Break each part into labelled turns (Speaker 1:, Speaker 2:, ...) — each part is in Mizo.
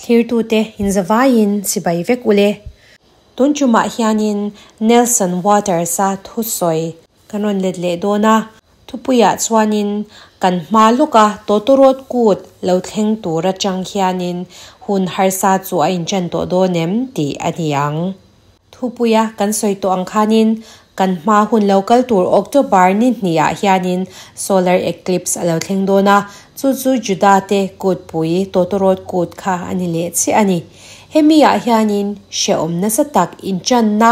Speaker 1: Thlirtute inzavaiin chibai vek ule. Tun tumah hianin Nelson Waters-a thusawi kan rawn let leh dawn a, thupuiah chuanin kan hma lawka tawtawrawt kut lo thleng tur atang hianin hun harsa chu a inṭan tawh dawn em tih a ni ang. Thupuia kan sawi tawh ang khanin kan hma hun lo kal tur October ni hnihah hianin solar eclipse a lo thleng dawn a, chu chu Juda te kutpui tawtawrawt kut kha a ni leh chiah a ni. Hemi ah hianin hrehawm nasa tak inṭanna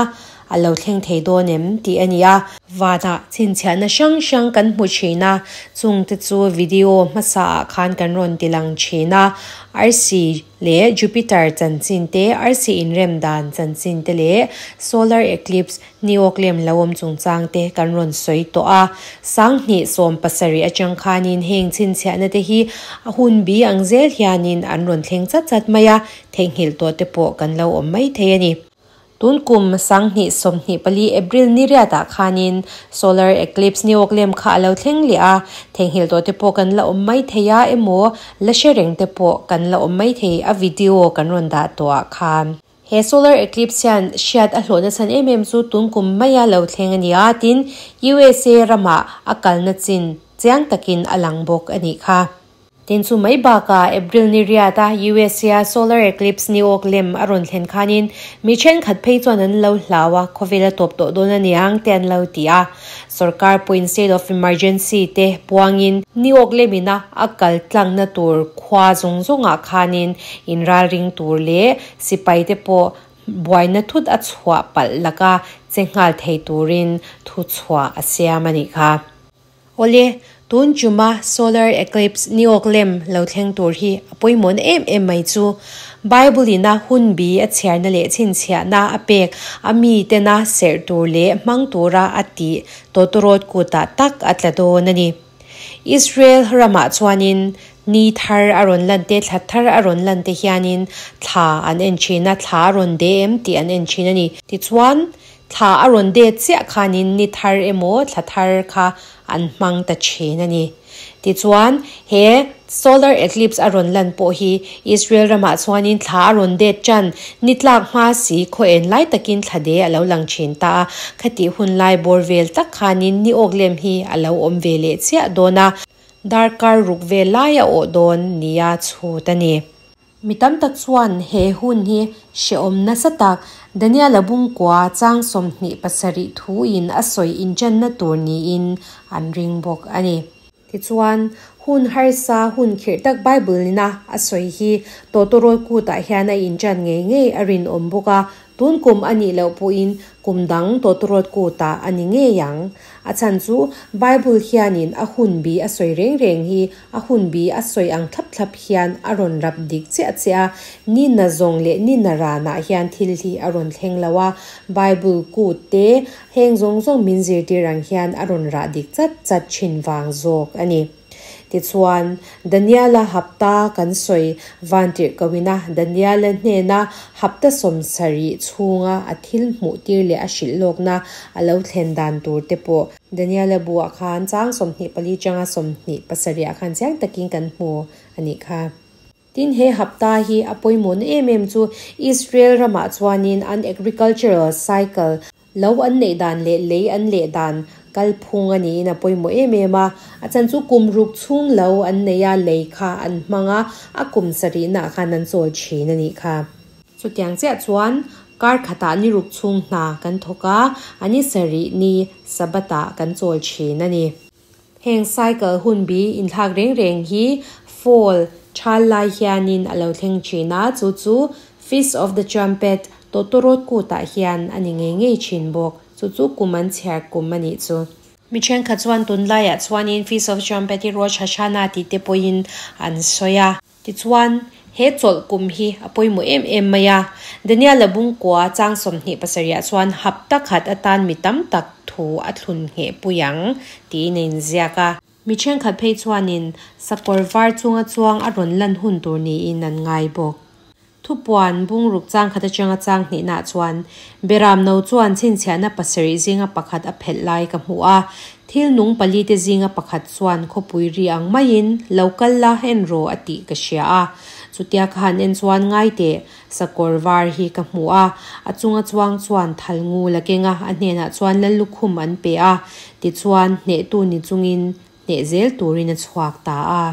Speaker 1: a lo thleng thei dawn em tih a ni a. Vanah chhinchhiahna hrang hrang kan hmu thin a, chungte chu video hmasa ah khan kan rawn ti lang thin a, arsi leh Jupiter chanchin te, arsi inrem dan chanchin te leh solar eclipse ni awk lem lo awm chungchang te kan rawn sawi tawh a. Sanghnih 70 atang khanin heng chhinchhiahna te hi a hun bi ang zel hianin an rawn thleng chat chat mai a, theihnghilh tawh te pawh kan lo awm mai thei a ni. Tun kum 2024 April ni riatah khanin solar eclipse ni awk lem kha a lo thleng leh a, theihnghilh tawh te pawh kan la awm mai thei a emaw la hre reng te pawh kan la awm mai thei a video kan rawn dah tawh ah khan. He solar eclipse hian hriat a hlawhna chhan em em chu tun kum maia lo thleng a ni a, tin USA ramah a kalna chin chiang takin a lang bawk a nih kha. Tin chu mai bakah April ni riata USA-a solar eclipse ni awk lem a rawn thlen khanin mi thenkhat phei chuan an lo hlau a, khawvel a tawp tawh dawn a niang te an lo ti a. Sorkar pawhin state of emergency te puangin ni awk lemina a kal tlangna tur khua zawng zawngah khanin inralring tur leh sipai te pawh buaina thut a chhuah palh laka che nghal thei turin thuchhuah a siam a nih kha. Awle, tun chuma solar eclipse ni awk lem lo thleng tur hi a pawimawhna em em mai chu Bible ina hun bi a chhiarna leh chhinchhiahna a pek a mi tena serh tur leh hmang tura a tih tawtawrawt kutah tak a tla dawn a ni. Israel ramah chuanin ni thar a rawn lan te, thla thar a rawn lan te hianin thla an en thin a, thla a rawn de em tih an en thin a ni. Tichuan, Thla a rawn det chiah khanin ni thar emaw thla thar kha an hmang ta thin a ni. Tichuan, he solar eclipse a rawn lan pawh hi Israel ramah chuanin thla a rawn det tan ni tlak hma si khaw en lai takin thla de a lo lang thin ta a, khatih hun lai bawr vel tak khanin ni awk lem hi a lo awm ve leh chiah dawn a, darkar ruk vel lai a awh dawn nia chhut a ni. Mi tam tak chuan he hun hi hrehawm nasa tak Daniel-a bungkua chang 27 thuin a sawi inṭanna tur niin an ring bawk a ni. Tichuan, hun harsa, hun khirh tak Bible-ina a sawi hi tawtawrawl kutah hian a inṭan ngei ngei a rinawm bawk a, tun kum a nih loh pawhin kum dang tawtawrawt kutah a ni ngei ang. A chhan chu Bible hianin a hun bi a sawi reng reng hi A hun bi a sawi ang thlap thlap hian a rawn rap dik chiah chiah a, ni na zawng leh ni na ranah hian thil hi a rawn thleng lo a, Bible kut te heng zawng zawng min zirtir ang hian a rawn rah dik chat chat thin vang zawk a ni. Tichuan, Daniela hapta kan sawi vantirh koina Daniela hnena hapta 70 chhunga a thil hmuh tir leh a hrilh lawkna a lo thlen dan tur te pawh Daniela buah khan chang 24 changa 27 ah khan chiang takin kan hmu a nih kha. Tin he hapta hi a pawimawhna em em chu Israel ramah chuanin an agricultural cycle lo an neih dan leh lei an leh dan kalphung a niin a pawimawh em em a. A chan chu kum ruk chhung lo an nei a, lei kha an hmang a, a kum sarihnaah khan an chawl thin a nih kha. Chutiang chiah chuan kar khatah ni ruk chhung hna kan thawk a, a ni sarih ni Sabbath-ah kan chawl thin a ni. Heng cycle hun bi inthlak reng reng hi fall thal lai hianin a lo thleng thin a, chu chu Feast of the Trumpet tawtawrawt kutah hian a ni ngei ngei thin bawk. Chu chu kum an chhiar kum a nih chu. Mi thenkhat chuan tunlaiah chuanin Feast of Trumpet hi Rosh Hashanah tih te pawhin an sawi a. Tichuan, he chawlh kum hi a pawimawh em em mai a. Daniel-a bungkua chang 27 ah chuan hapta khat atan mi tam tak thu a thlun ngheh pui ang, tiin a inziak a. Mi thenkhat phei chuanin sakawr var chunga chuang a rawn lan hun tur niin an ngai bawk. Thupuan bungruk chang khat atanga chang hnihnaah chuan Beram no chuan chhinchhiahna pasarih zinga pakhat a phelh lai ka hmu a. Thil nung pali te zinga pakhat chuan khawpui ri ang maiin lo kal la en rawh a tih ka hria a. Chutia ka han en chuan ngai teh, sakawr var hi ka hmu a, a chunga chuang chuan thal ngul a keng a, a hnenah chuan lal lukhum an pe a, tichuan hnehtu ni chungin hneh zel turin a chhuak ta a.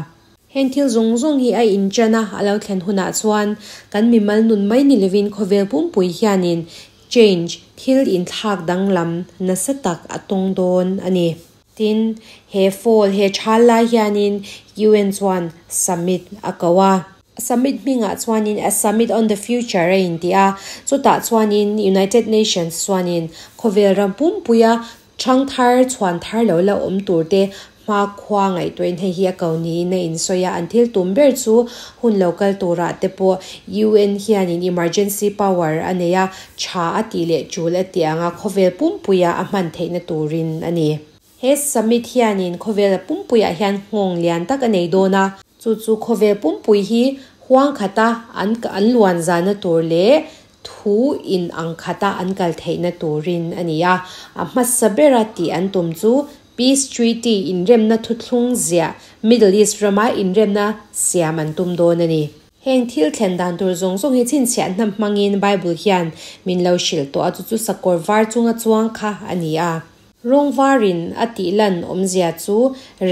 Speaker 1: Heng thil zawng zawng hi a inṭan a, a lo thlen hunah chuan kan mimal nun mai ni lovin khawvel pumpui hianin change, thil inthlak danglam nasa tak a tawng dawn a ni. Tin, he fall, he ṭhal lai hianin UN chuan summit a ko a. Summit hmingah chuanin A Summit on the Future a inti a, chutah chuanin United Nations chuanin khawvel ram pumpuia ṭhangthar chhuan thar lo la awm turte hmakhua ngaihtuahin hei hi a ko niin a insawi a. An thil tum ber chu hun lo kal turah te pawh UN hianin emergency power a nei a, ṭha a tih leh ṭul a tih anga khawvel pumpuia a hman theihna turin a ni. He summit hianin khawvela pumpuiah hian nghawng lian tak a nei dawn a, chu chu khawvel pumpui hi huang khata an an luan zahna tur leh thu in ang khata an kal theihna turin a ni a. A hmasa bera tih an tum chu Peace Treaty inremna thuthlung ziah Middle East rama inremna siam an tum dawn a ni. Heng thil thlen dan tur zawng zawng hi chhinchhiah hnam hmangin Bible hian min lo hrilh tawh a, chu chu sakawr var chunga chuang kha a ni a. Rawng varin a tih lan awmzia chu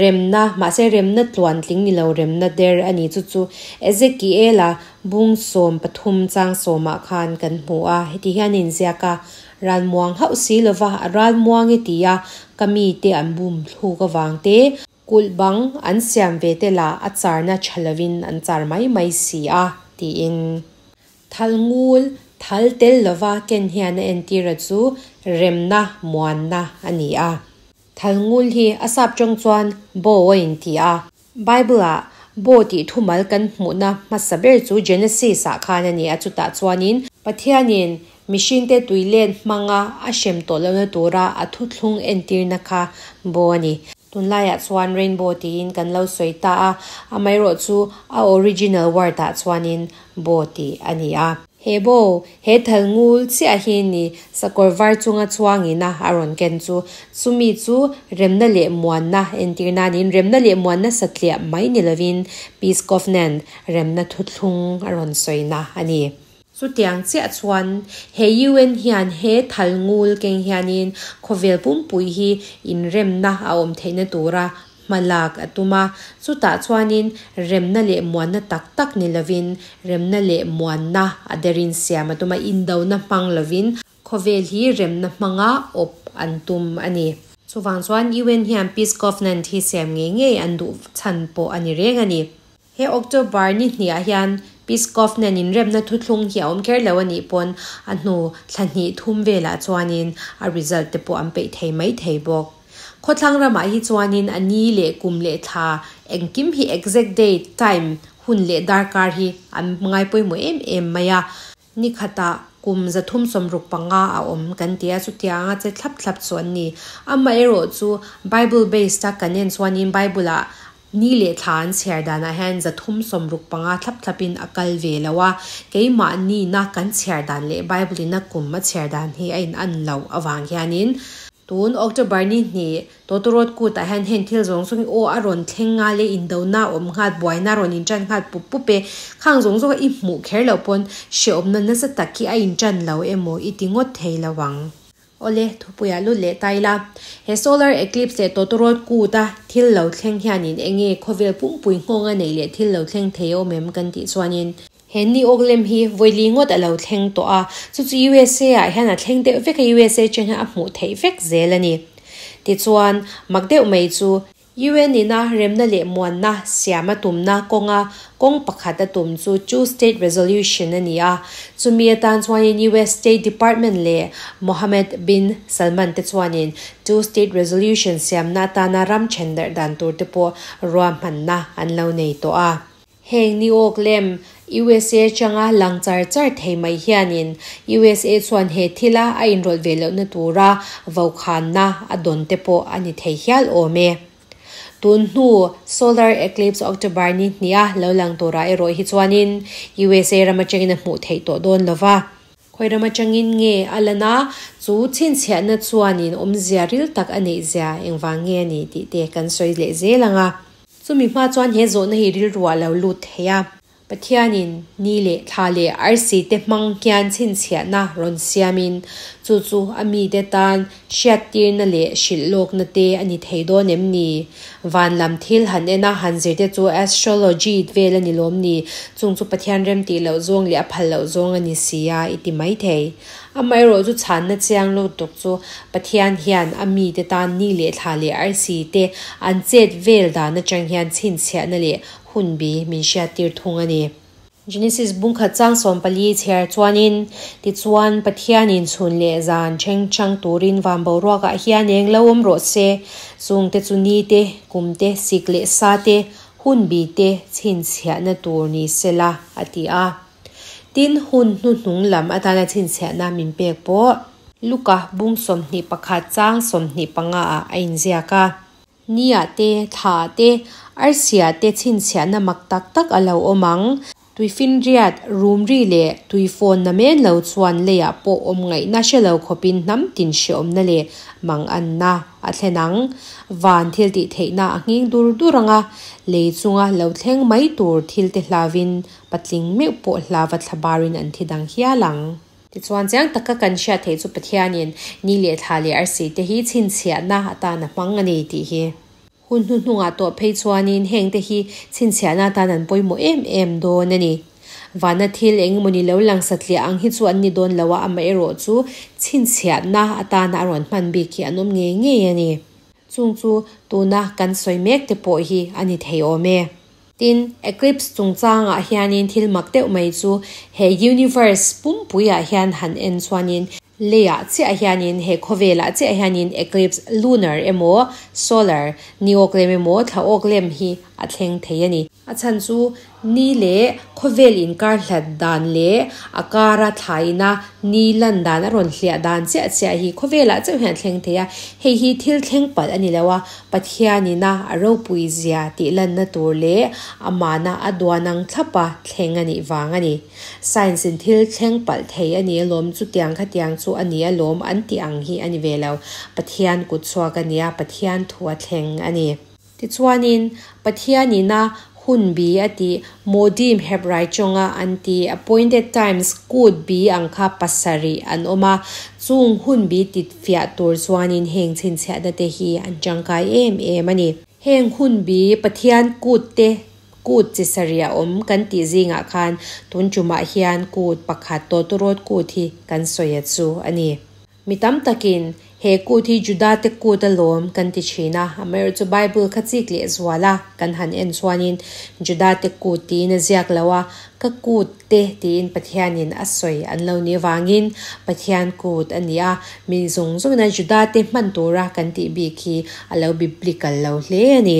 Speaker 1: remna, mahse remna tluan tling ni lo remna der a ni. Chu chu Ezekiela bung 13 chang sawmah khan kan hmu a, heti hian a inziak a, Ralmuang hauh si lova a ralmuang e ti a, ka mite an bum thluk avang te, kulh bang an siam ve te lah a charna tha lovin an char mai mai si a, tiin. Thal ngul, thal tel lova ken hian a entira chu remna, muanna a ni a. Thal ngul hi a sap tawng chuan bow a inti a. Bible-ah bow tih thumal kan hmuhna hmasa ber chu Genesis-ah khan a ni a, chutah chuanin Pathianin mihringte tuilet hmanga a hrem tawh lohna tura a thuthlung entirna kha bow a ni. Tunlaiah chuan rainbow tiin kan lo sawi ta a, amaherawh chu a original word ah chuanin bow tih a ni a. He bow, he thal ngul chiah hi ni sakawr var chunga chuangina a rawn ken chu. Chumi chu remna leh muanna entir nanin remna leh muanna satliah mai ni lovin Peace Covenant, remna thuthlung a rawn sawina a ni. Chutiang chiah chuan he UN hian he thal ngul keng hianin khawvel pumpui hi inremna a awm theihna tura hma lak a tum a. Chutah chuanin remna leh muanna tak tak ni lovin remna leh muanna a derin siam a tum a, indona hmang lovin khawvel hi remna hmanga awp an tum a ni. Chuvang chuan UN hian Peace Covenant hi siam ngei ngei an duh chhan pawh a ni reng a ni. He October ni hniah hian Peskov nen inremna thuthlung hi a awm kher lo a nih pawn a hnu thla hnih thum velah chuanin a result te pawh an peih thei mai thei bawk. Khawthlang ramah hi chuanin a ni leh kum leh thla engkim hi exact date, time, hun leh darkar hi an ngai pawimawh em em mai a. Ni khatah kum 365 a awm kan ti a, chutianga che thlap thlap chu an ni. Amaherawh chu Bible based a kan en chuanin Bible ah ni leh thla an chhiar danah hian 365 thlap thlapin a kal ve lo a, keimahni na kan chhiar dan leh Bible in a kum a chhiar dan hi a in an loh avang hianin tun October ni hnih Tawtawrawt kutah hian heng thil zawng zawng hi aw a rawn thleng nghal e, indona a awm nghal, buaina a rawn inṭan nghal pup pup e. Khang zawng zawng a i hmuh kher loh pawn hrehawmna nasa tak hi a inṭan lo emaw i ti ngawt thei lo ang. Awle, thupuiah lut leh ta ila. He solar eclipse leh tawtawrawt kut a thil lo thleng hianin eng nge khawvel pumpui nghawng a neih leh thil lo thleng thei a awm em kan tih chuanin, He ni awk lem hi vawili ngawt a lo thleng tawh a, chu chu USA ah hian a thleng deuh vek a, USA cheng hian a hmuh theih vek zel a ni. Tichuan, mak deuh mai chu, UN ina remna leh muanna siam a tumna kawnga kawng pakhat a tum chu Two State Resolution a ni a, chumi atan chuanin US State Department leh Mohammed bin Salman te chuanin Two State Resolution siamna atana ram then darh dan tur te pawh ruahmanna an lo nei tawh a. Heng ni awk lem, USA atanga lang char char thei mai hianin USA chuan he thila a inrawlh ve lohna tura vokhanna a dawn te pawh a ni thei hial awm e. Tun hnu Solar Eclipse October ni hniha lo lang turah erawh hi chuanin USA ram atangin a hmuh theih tawh dawn lova. Khawi ram atangin nge a lan a, chu chhinchhiahna chuanin awmzia ril tak a neih zia engvang nge a ni tih te kan sawi leh zel ang a. Chumi hma chuan he zawhna hi rilruah lo lut thei a. Pathianin ni leh thla leh arsi te hmang hian chhinchhiahna rawn siamin chu chu a mite tan hriattirna leh hrilh lawkna te a ni thei dawn em ni? Van lam thil han en a, han zir te chu astrology vel a ni lawm ni? Chung chu Pathian remtih loh zawng leh a phal loh zawng a ni si a i ti mai thei. Amaherawh chu chhanna chiang lutuk chu Pathian hian a mite tan ni leh thla leh arsi te an chet vel dan atang hian chhinchhiahna leh hunbi min hriattir thung a ni. Genesis bungkhat chang 14 chhiar chuanin, Tichuan, Pathianin chhun leh zan cheng chang turin van boruakah hian eng lo awm rawh se, chungte chu ni te, kum te, sik leh sa te, hunbi te chhinchhiahna tur ni sela, a ti a. Tin, hun hnuhnung lam atana chhinchhiahna min pek pawh Luka bung 21 chang 25 ah a inziak a. Nia te, thla te, arsia te chhinchhiahna mak tak tak a lo awm ang. Tuifinriat, rumri leh tuifawn na men lo chuan leiah pawh awm ngaihna hre lo khawpin hnam tin hreawmna leh manganna a thlen ang. Van thil tih theihna a nghing dur dur ang a, lei chunga lo thleng mai tur thil te hlavin patling meuh pawh hlava thla barin an thi dang hial ang. Tichuan chiang taka kan hriat theih chu Pathianin ni leh thla leh arsi te hi chhinchhiahna atan a hmang a ni tih hi. Hun hnuhnungah tawh phei chuanin heng te hi chhinchhiahna atan an pawimawh em em dawn a ni. Vana thil eng emawni lo lang satliah ang hi chu an ni dawn lo a, amaherawh chu chhinchhiahna atana a rawn hman bik hi an awm ngei ngei a ni. Chung chu tuna kan sawi mek te pawh hi a ni thei awm e. Tin, eclipse chungchangah hianin thil mak deuh mai chu he universe pumpuiah hian han en chuanin leiah chiah hianin he khawvelah chiah hianin eclipse lunar emaw solar ni awk lem emaw thla awk lem hi a thleng thei a ni. A chhan chu ni leh khawvel inkar hlat dan leh a kara thlaina ni lan dan a rawn hliah dan chiah chiah hi khawvelah chauh hian a thleng thei a, hei hi thil thleng palh a ni lo a, Pathianina a ropui zia tih lanna tur leh amahna a duan ang thlapa thleng a nih vang a ni. Science in thil thleng palh thei a ni alawm, chutiang khatiang chu a ni alawm an tih ang hi a ni ve lo. Pathian kut chhuak a nia, Pathian thu a thleng a ni. Tichuanin, Pathianina hun bi a tih, Modim Hebrai tawnga an tih, appointed times, kut bi ang kha pasarih an awm a, chung hun bi tit fiah tur chuanin heng chhinchhiahna te hi an tangkai em em a ni. Heng hun bi Pathian kut te kut chi sarih a awm kan tih zingah khan tun tumah hian kut pakhat tawtawrawt kut hi kan sawi a chu a ni. Mi tam takin he kut hi Juda te kut alawm kan ti thin a, amaherawh chu Bible kha chik leh zual a kan han en chuanin Juda te kut tiin a ziak lo a, ka kut te tiin Pathianin a sawi an lo nih avangin Pathian kut a ni a, mi zawng zawngin a Juda te hman tura kan tih bik hi a lo biblical lo hle a ni.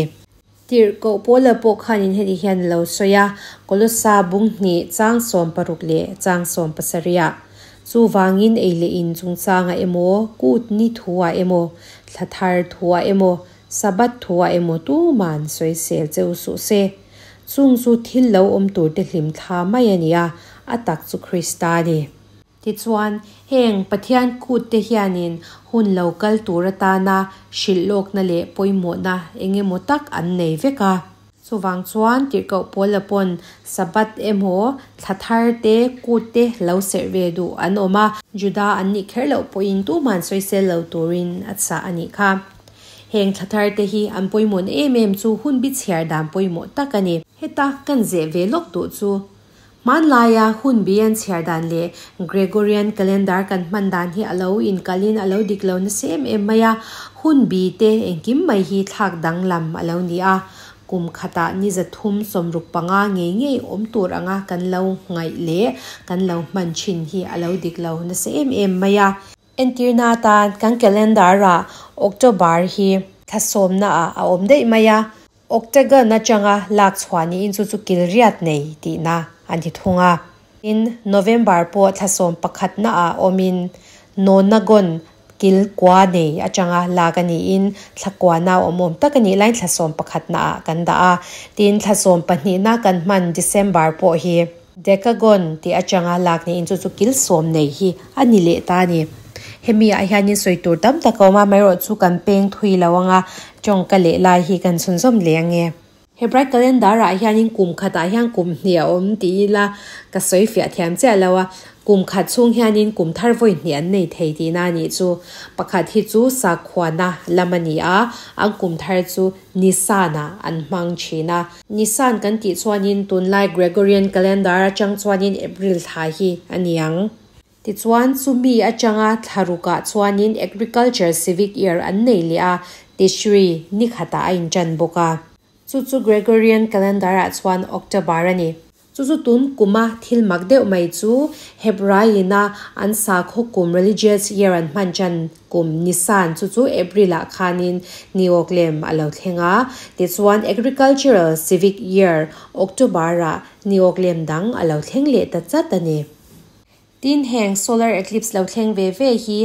Speaker 1: Tirhkoh Paula pawh khanin heti hian a lo sawi a, Kolosa bung hnih chang 60 leh chang 70 ah, Chuvangin ei leh in chungchangah emaw, kut ni thuah emaw, thla thar thuah emaw, Sabbath thuah emaw tuman sawisel cheu suh se. Chung chu thil lo awm turte hlim thla mai a ni a, a tak chu Krista a ni. Tichuan, heng Pathian kut te hianin hun lo kal tur atana hrilh lawkna leh pawimawhna eng emaw tak an nei vek a. Chuvang chuan tirhkoh Paula pawn Sabbath emaw thla thar te kut te lo serh ve duh an awm a, Juda an nih kher loh pawhin tuman sawisel lo turin a chah a nih kha. Heng thla thar te hi an pawimawhna em em chu hun bi chhiar dan pawimawh tak a ni. Heta kan zeh ve lawk duh chu Hmanlaia hun bi an chhiar dan leh Gregorian calendar kan hman dan hi a lo inkalhin a lo dik lo nasa em em mai a, hun bi te engkim mai hi thlak danglam a lo ni a, kum khatah ni 365 ngei ngei awm tur anga kan lo ngaih leh kan lo hman thin hi a lo dik lo nasa em em mai a. Entirna atan kan calendar-ah October hi thla sawmnaah a awm daih mai a, Octagon atanga lak chhuah niin chu chu kil riat nei tihna a ni thung a. Tin, November pawh thla 11 naah awmin Nonagon kil kua nei atanga lak a niin thla kuana awm awm tak a nih laiin thla 11 naah kan dah a. Tin, thla 12 na kan hman December pawh hi Decagon tih atanga lak niin chu chu kil 10 nei hi a ni leh ta a ni. Hemi ah hianin sawi tur tam tak a awm a, amaherawh chu kan peng thui lo anga tawngka leh lai hi kan chhunzawm leh ange. Hebraic calendar ah hianin kum khatah hian kum hnih a awm tih ila ka sawi fiah thiam chiah lo a, kum khat chhung hianin kum thar vawi hnih an nei thei tihna a nih chu. Pakhat hi chu sakhuana lam a ni a, an kum thar chu Nisan ah an hmang thin a. Nisan kan tih chuanin tunlai Gregorian calendar atang chuanin April thla hi a ni ang. Tichuan, chumi atanga thlarukah chuanin Agriculture Civic Year an nei leh a, Tishri ni khatah a inṭan bawk a. Chu chu Gregorian Calendar-ah chuan October a ni. Chu chu tun kuma thil mak deuh mai chu Hebraiin-a an sakhaw kum religious year an hman ṭan kum Nisan chu chu April-ah khanin Niawk lem a lo thleng a. Tichuan, Agricultural Civic Year October-ah Niawk lem dang a lo thleng leh ta chat a ni. Tin, heng solar eclipse lo thleng ve ve hi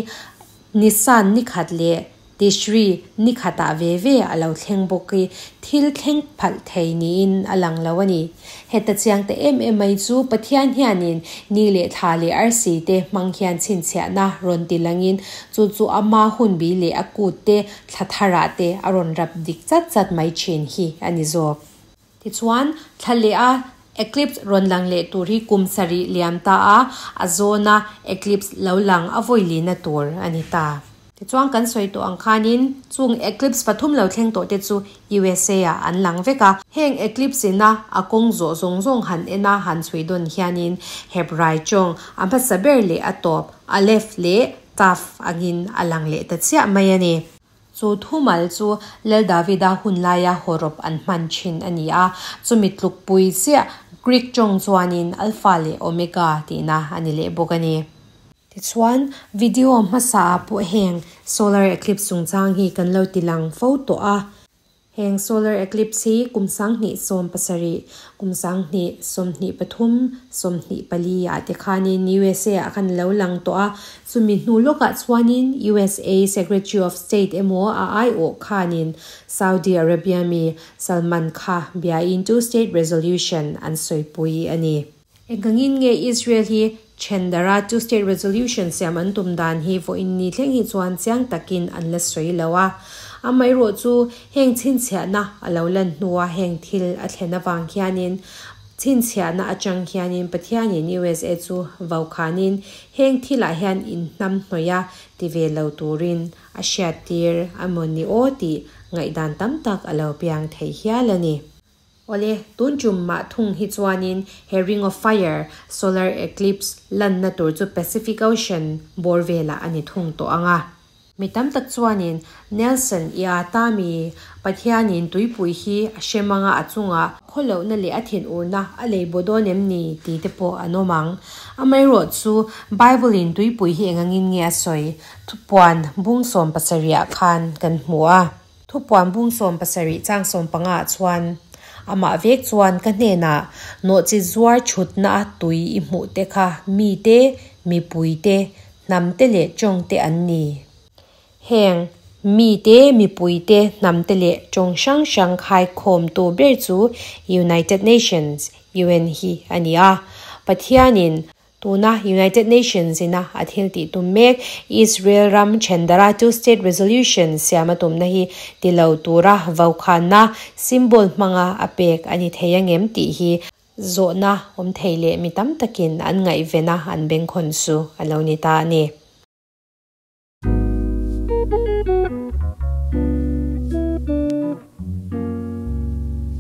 Speaker 1: Nisan ni khat leh Tishri ni khatah ve ve a lo thleng bawk i thil thleng phalh thei niin a lang lo a ni. Heta chiang ta em em mai chu Pathian hianin ni leh thla leh arsi te hmang hian chhinchhiahna rawn ti langin chu chu ama hunbi leh a kut te thla tharah te a rawn rap dik chat chat mai thin hi a ni zawk. Tichuan, thla leh a eclipse rawn lang leh tur hi kum sarih liam ta a, a zawna eclipse lo lang a vawi lina tur a ni ta. Tichuan, kan sawi tawh ang khanin chung eclipse pathum lo thleng tawh te chu USA ah an lang vek a. Heng eclipse ina a kawng zawh zawng zawng han en a han chhui dawn hianin Hebrai tawng a hmasa ber leh a tawp, Aleph leh Taf angin a lang leh ta chiah mai a ni. Chu thumal chu Lal Davida hun laia hawrawp an hman thin a ni a, chumi tlukpui chiah Greek tawng chuanin Alpha leh Omega tihna a ni leh bawk a ni. Tichuan, video hmasa ah pawh heng solar eclipse chungchang hi kan lo ti lang fo tawh a. Heng solar eclipse hi kum 2017, kum 2023, 24 ah te khanin USA ah khan lo lang tawh a, chumi hnu lawkah chuanin USA Secretary of State emaw a aiawh khanin Saudi Arabia mi Salman kha biain two-state resolution an sawipui a ni. Engangin nge Israel hi thendara two-state resolution siam an tum dan hi vawiin ni thleng hi chuan chiang takin an la sawi lo a. Amaherawh chu heng chhinchhiahna a lo lan hnua heng thil a thlen avang hianin chhinchhiahna atang hianin Pathianin USA chu vaukhanin heng thilah hian inhnam hnawih a ti ve lo turin a hriattir a maw ni aw tih ngaihdan tam tak a lo piang thei hial a ni. Awle, tun tum mah thung hi chuanin he Ring of Fire, solar eclipse, lanna tur chu Pacific Ocean bawr velah a ni thung tawh ang a. Mi tam tak chuanin Nelson i a ta mi Pathianin tuipui hi a hrem anga a chunga khawlohna leh a thinurna a lei baw dawn em ni tih te pawh an awm ang. Amaherawh chu Bible-in tuipui hi engangin nge a sawi? Thupuan bung 70 ah khan kan hmu a. Thupuan bung 70 chang 15 ah chuan, Amah vek chuan ka hnenah, Nawhchi zuar chhutna a tui i hmuh te kha mi te, mipui te, hnam te leh tawng te an ni. Heng, mi te, mipui te, hnam te leh tawng hrang hrang khaikhawmtu ber chu United Nations, UN, hi a ni a. Pathianin Tuna United Nations ina a thil tih tum mek, Israel ram thendara two-state resolution siam a tumna hi ti lo tura vokhanna, symbol, hmanga a pek a ni thei angem tih hi zawhna awm thei leh mi tam takin an ngaihven a, an bengkhawn chu a lo ni ta a ni.